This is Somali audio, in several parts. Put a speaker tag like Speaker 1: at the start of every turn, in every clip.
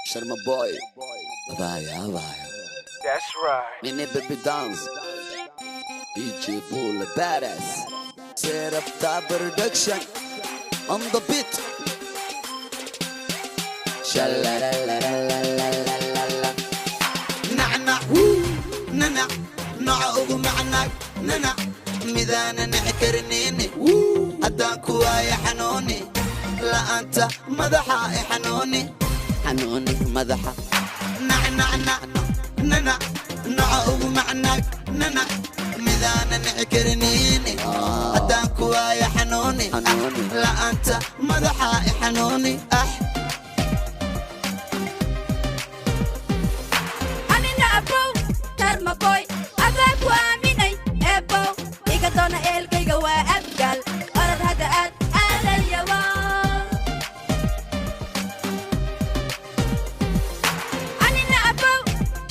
Speaker 1: Sharma boy. Abaya, abaya.
Speaker 2: That's right.
Speaker 1: Mini baby dance. DJ Bull badass. Set up the production on the beat. Sha-la-la-la-la-la-la-la.
Speaker 3: Nacnac wuu nanac noca ugu macnaag nanac midaana nici karinini haddaan ku waaya xanuuni la'aanta madaxa i xanuuni
Speaker 1: xanuuni madaxa.
Speaker 3: Nacnacnac nanac noca ugu macnaag nanac midaana nici karinini haddaan ku waaya xanuuni
Speaker 1: xanuuni
Speaker 3: la'aanta madaxa i xanuuni ah.
Speaker 4: Anina abow Sharmaboy adaa ku aaminay eebow iga doona ehelkayga waa abgaal orad hadda aad aadayawa. Anina abow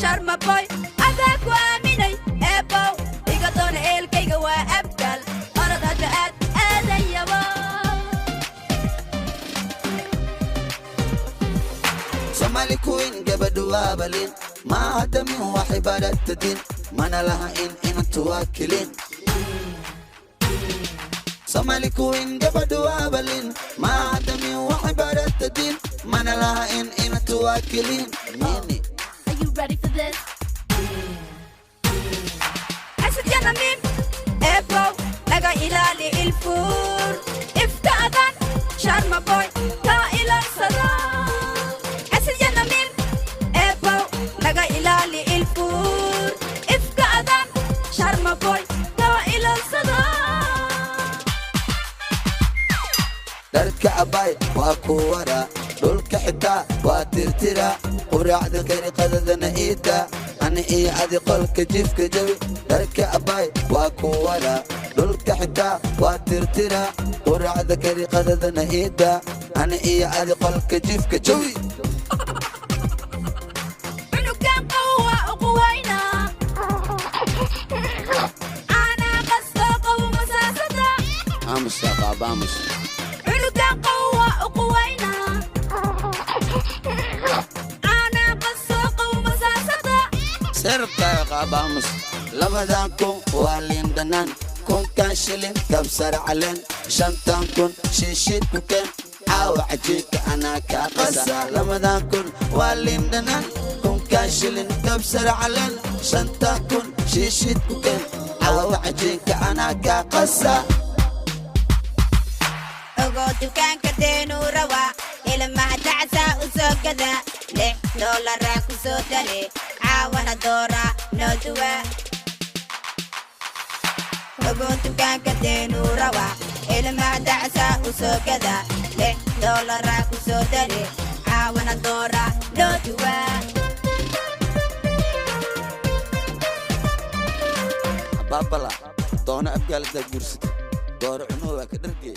Speaker 4: Sharmaboy adaa ku aaminay eebow iga doona ehelkayga waa abgaal orad hadda aad aadayawa.
Speaker 3: Somali queen gabadhu waa balin ma hadamin waxay baratadin mana laha in inantu waa kelin. Somali queen gabadhu waa balin ma hadamin waxay baratadin mana laha in inantu waa kelin.
Speaker 1: Mini.
Speaker 4: Are you ready for this? Asad ya namiim eebow naga ilaali ilfuur ifka adan Sharma boy kaa ilaalsada. Asad ya namiim eebow naga ilaali ilfuur ifka adan Sharma boy kaa ilaalsada.
Speaker 3: Dharka abay waa ku wara dhulka xitaa waa tirtira quraacda kari qadadana iida ani iyo adi qolka jiifka jawi. Dharka abay waa ku wara dhulka xitaa waa tirtira quraacda kari qadadana iida ani iyo adi qolka jiifka jawi.
Speaker 4: Cunugan qawwa uquwayna caanaa qastoo qawo masaasada.
Speaker 1: Aamus yaa qaaba aamus.
Speaker 4: Cunugan qawwa uquwayna caanaa qastoo qawo masaasada.
Speaker 1: Seerabtaa yaa qaaba aamus.
Speaker 3: 2000 waa liin dhanaan, 1000-kan shilin kabsar caleen, 5000 shiishid ku keen caawa cajiinka anaa kaa qasa. 2000 waa liin dhanaan, 1000-kan shilin kabsar caleen, 5000 shiishid ku keen caawa cajiinka anaa kaa qasa.
Speaker 4: Ogo dukaanka deenuu rawaa ilmaha dacsaa u soo gada $6 ku soo dare caawana doora noo duwa. Ogo dukaanka deenuu rawaa ilmaha dacsaa u soo gada $6 ku soo dare caawana doora noo duwa.
Speaker 1: Baabala doona abgaalada guursata dooro cunuhu waa ka dhargee.